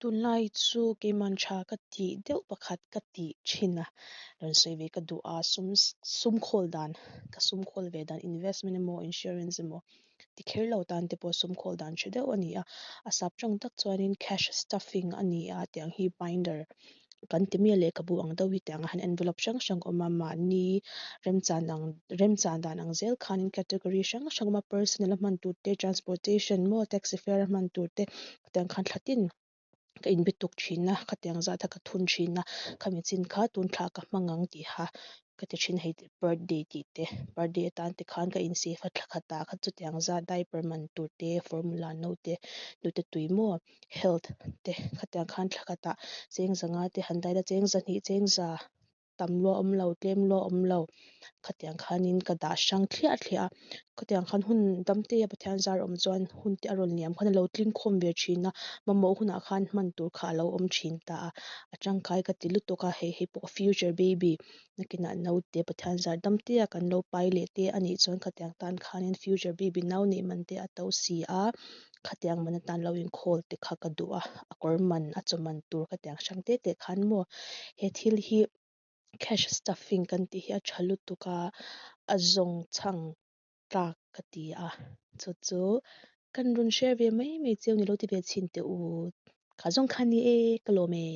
Tunlai chu keiman tha ka tih deuh pakhat ka tih thin a, rawn sawi ve ka duh a, sum sum khawl dan ka sum khawl ve dan investment emaw insurance emaw ti kher lo tan te pawh sum khawl dan tha deuh a ni a, a sap tawng tak chuanin cash stuffing a ni a tiang hi binder kan ti mai a lehkhabu ang deuh hi tiang ah hian envelope hrang hrang a awm a mahni remchan ang remchan dan ang zel khanin category hrang hrang a awm a personal a hman tur te transportation maw taxi fare a hman tur te tiang khan thla tin ka in bituk thin a khatiang zat a ka thun thin a khami chin kha tun thla ka hmang ang tiha ka ti thin hei birthday tih te birthday atan te khan ka in save a thla khat ah kha chutiang zat diaper man tur te formula naute hnute tui maw health te khatiang khan thla khat ah cheng zanga te han daila cheng zahnih cheng za tam lua awm lo tlem lua awm lo khatiang khanin ka dah hrang thliah thliah a khatiang khan hun dam te a Pathian zar awm chuan hun te a rawn liam khan a lo tling khawm ve thin a mamawh hunah khan hman tur kha a lo awm thin ta a a tangkai ka ti lutuk a hei hei pawh future baby nakinah naute Pathian zar dam te a kan lo pai leh te anih chuan khatiang tan khanin future baby nau neih man te a to si a khatiang man atan lo inkhawl te kha ka duh a a kawr man a chaw man tur khatiang hrang te te khan maw he thil hi cash stuffing kan tih hi a tha lutuk a a zawng chhang tlak ka ti a chu chu kan rawn share ve mai mai cheu ni lo ti ve chhin teh u kha zawng kha ni e ka lawm e.